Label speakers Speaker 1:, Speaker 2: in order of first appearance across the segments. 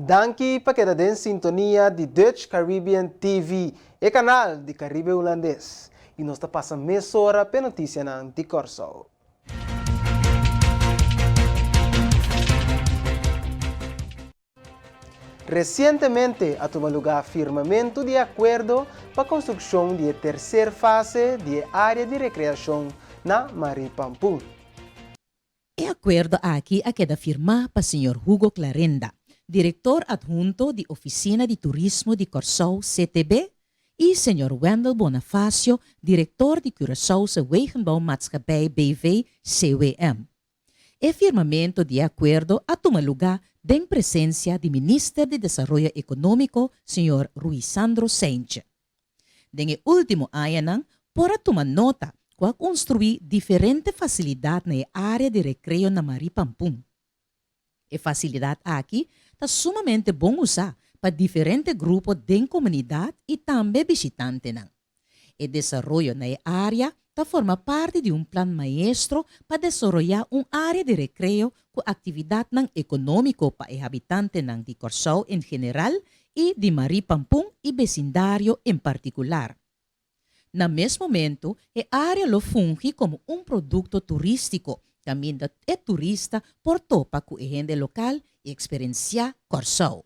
Speaker 1: Danki pa keda den sintonia di Dutch Caribbean TV, e kanal di Karibe Hulandes. I nos ta pasa mesora p'e notisianan di Kòrsou. Resientemente a tuma lugá firmamentu di e akuerdo pa konstrukshon di e terser fase di e área di rekreashon na Marie Pampoen.
Speaker 2: E akuerdo aki a keda firmá pa señor Hugo Clarenda, direktor adhunto di Ofisina di Turismo di Kòrsou, CTB, i señor Wendell Bonafacio, direktor di Curaçaose Wegenbouwmaatschappij BV, CWM. E firmamento di e akuerdo a tuma lugá den presensia di Minister di Desaroyo Ekonómiko señor Ruisandro Cijntje. Den e último añanan por a tuma nota ku a konstruí diferente fasilidat na e área di rekreo na Marie Pampun. E fasilidat aki ta sumamente bon usá pa diferente grupo den komunidat i tambe bishitantenan. E desaroyo na e área ta forma parti di un plan maestro pa desaroyá un área di rekreo ku aktividatnan ekonómiko pa e habitantenan di Kòrsou en general i di Marie Pampun i besindario en partikular. Na mes momentu e área lo fungi komo un produkto turístiko kaminda e turista por topa ku e hende lokal i eksperensiá Kòrsou.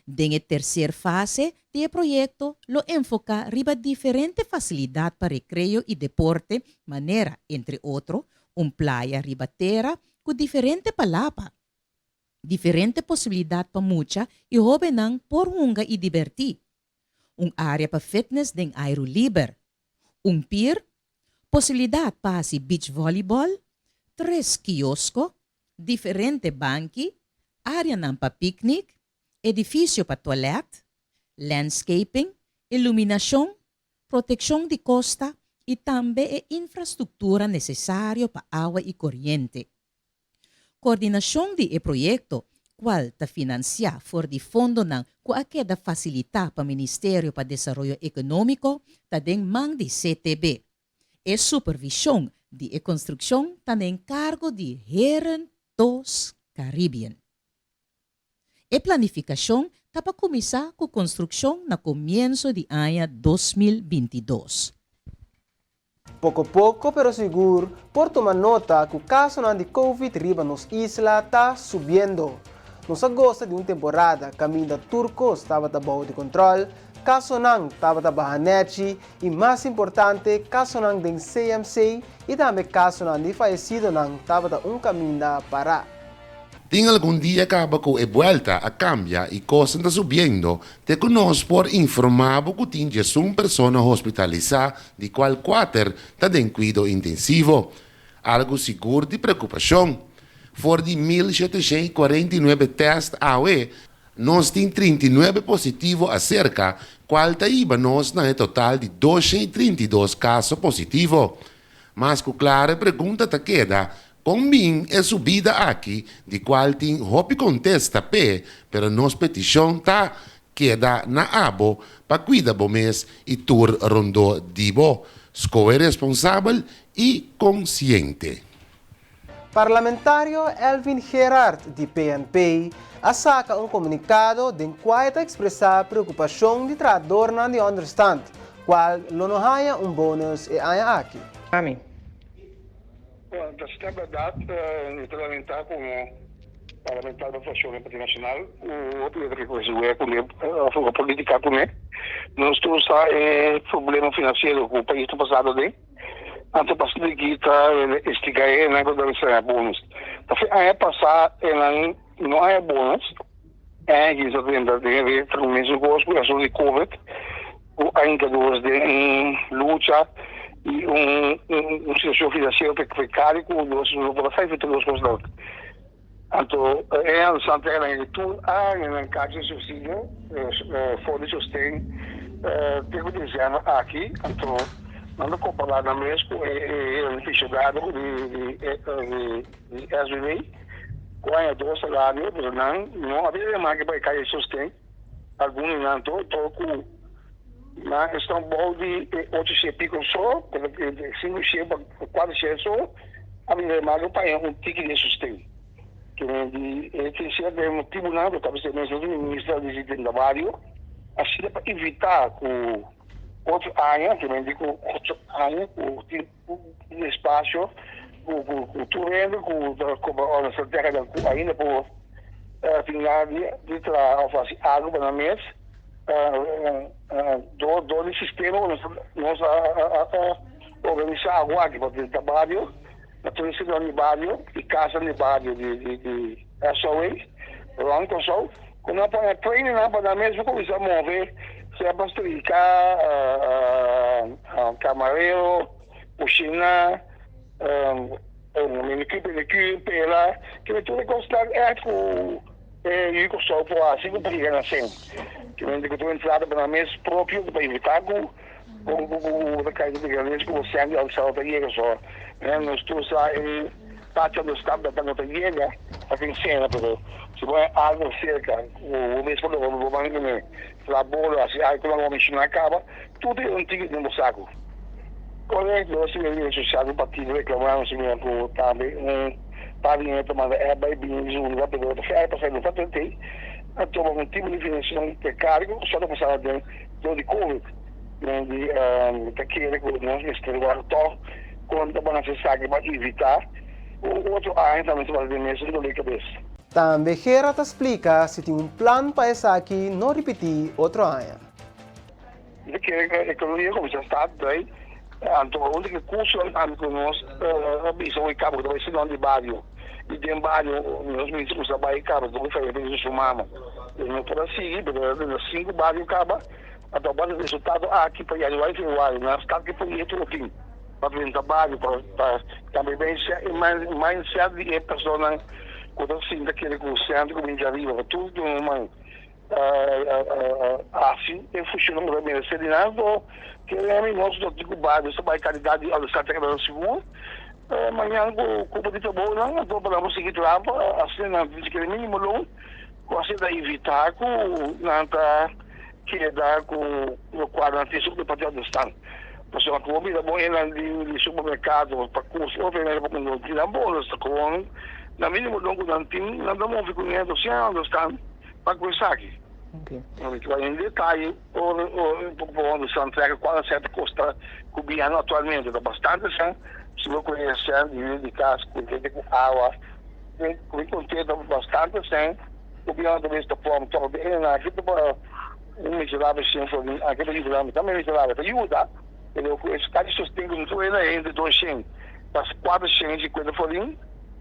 Speaker 2: Den e terser fase di e proyekto lo enfoká riba diferente fasilidat pa rekreo i deporte manera, entre otro, un playa riba tera ku diferente palapa, diferente posibilidat pa mucha i hóbennan por hunga i dibertí, un área pa fitness den airu liber, un pir, posibilidat pa hasi beach volleyball, tres kiosko, diferente banki, áreanan pa piknik, edifisio pa tualèt, landscaping, iluminashon, protekshon di kosta i tambe e infrastruktura nesesario pa awa i koriente. Kordinashon di e proyekto, kual ta finansiá for di fondonan ku a keda fasilitá pa Ministerio pa Desaroyo Ekonómiko, ta den man di CTB. E supervishon di e konstrukshon ta na enkargo di Heren Tos Caribbean. E planifikashon ta pa kuminsá ku konstrukshon na komienso di aña 2022.
Speaker 1: Poko poko pero sigur por tuma nota ku kasonan di Covid riba nos isla ta subiendo. Nos a gosa di un temporada kaminda tur kos tabata bou di kontròl, kasonan tabata baha nèchi i mas importante kasonan den CMC i tambe kasonan di fayesidonan tabata un kaminda pará.
Speaker 3: Tin algun dia kaba ku e buelta a kambia i kosnan ta subiendo te ku nos por informá bo ku tin diesun persona hospitalisá di kual kuater ta den kuido intensivo. Algu sigur di preokupashon. For di 1749 tèst awe, nos tin 39 positivo aserka kual ta hiba nos na e total di 232 kaso positivo. Mas ku klaro e pregunta ta keda, Kon bin e subida aki di kual tin hopi kontesta p'e, pero nos petishon ta keda na abo pa kuida bo mes i tur rondó di bo. Skohe responsabel i konsiente.
Speaker 1: Parlamentario Elvin Gerard di PNP a saka un komunikado den kua e ta ekspresá preokupashon di trahadornan di ònderstand, kual lo no haña un bonus e aña aki.
Speaker 4: Ami.
Speaker 5: Bueno, ta asina berdad, mi ta lamenta como parlamentario pa fraccion di Partido Nacional cu hopi hende ke coge wea cune of hunga politica cune. Nos tur sa e problema financiero cu pais ta pasando aden, anto pasobra di kita estiga e nan cu ta recibi bonus. Ta fe aña pasa e nan no haya bonus. E kisa tenta den e ta ku mesun kos ku esun di covid ku a hinka nos den un lucha i un un situashon finansiero prekario ku nos no por a sai for tur nos kosnan. Anto e ansan ta nan tur aña nan kachi supsidio for di sosten te ku desèmber aki anto nan ta kompará nan mes ku e beneficiado di di SBB. Ku aña dos salario, pero nan no a bira yamá ke pa e kai e sosten. Algun di nan to to ku nan esnan bou di e ocho shei piko so, pero e sinku shei pa kuater shei so, a bira yamá ke pa haña un tiki di e sosten. Ke men di e tin sierto e motibunan ku ta bisa e mes otro minister a disi den bario asina pa evitá ku otro aña, ke men di ku otro aña ku tin un espasio ku ku tur hende ku ta kobra òrden strategia ku ainda por tin gana di traha òf hasi algu pa nan mes dor di sistema ku nos a organisá awor aki pa den bario. Na tur e siudad di bario i kasanan di bario di SOA rònt Kòrsou ku nan a pone trainingnan pa nan mes por kuminsá move sea pa strika, kamarero, kushiná, manikür, pedikür, pela, kende tur e kosnan ègt ku e yu Kòrsou por hasi ku por yega na sèn. Kende ku tur entrada pa nan mes propio pa evitá ku. Kon ku bo ta kai di grandesa ku bo sèn di alsado ta yega so nos tur sa e pacha nos tabla ta no ta yega pa tin sena pero si bo hay algo serka ku bo mes por logra bo ban kuné fla bolo hasi algo ku nan bo menshoná kaba tur ta un tiki den bo saku. Korekto nos tin e sosial di partido reklamando si mira ku tambe un par di hende ta manda app bai bini di su luga pero ta fèr pasá no ta tent'ei a tuma un tipo di finansashon prekario ku sa ta pasando den Dor di covid men di ta kere ku nos mester wak tòg kon ta ban hasi esaki pa evitá ku otro aña tambe ta basa den mesun dolor di kabes.
Speaker 1: Tambe Gerard ta splika si tin un plan pa esaki no ripití otro aña.
Speaker 5: Mi ta kere ku ekonomia kuminsá start drai, anto un di e kursonan tambe ku nos a bisa hoy kaba ku ta bai sinon di bario i den bario nos mester kuminsá bai kaba ku diferente su mama. E no por a sigui, pero den e sinku bario kaba, a topa e resultado aki pa januari, februari. Nan start ku e proyekto lo tin pa drenta bario, pa kambia e mindset di e personanan ku ta sinta kere ku sentro ku bin djariba, pa tur duna un man hasi e funshon ku ta meresé di nan. So, kere mi nos no tin ku bario ta bai kalidat di alsa ta keda sigur. Mañan ku kupo di trabounan, anto pa nan por sigui traha asina nan tin sikiera minimo loon. Ku asina ta evitá ku nan ta keda ku lokual nan tin su pa di stan. Pasobra ku bo mira bon enan di supermerkado pa kos otro hende pa kumpra tin nan bonus ta kon na minimo don ku nan tin nan ta move ku ne dosian nan stan pa ku esaki. No mi ta bai den detaye ora por understand trèk kual a sèt kosta ku biano aktualmente ta bastante sèn si bo kohe sèn di hür di kas ku hende ku awa. Mi contenta bastante sen gobierno ta mester form toch de ene aki ta pa un miserabel sin for mi aki ta yuda mi tambe miserabel ta yuda pero cu e casi sosten cu mi tur ene hende 200 pa 450 florin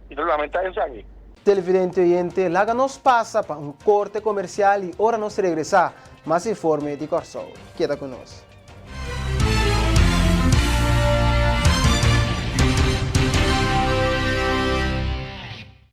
Speaker 5: mi ta lamenta esaki.
Speaker 1: Televidente oyente, laga nos pasa pa un korte komersial i ora nos regresá, mas informe di Kòrsou. Keda ku nos.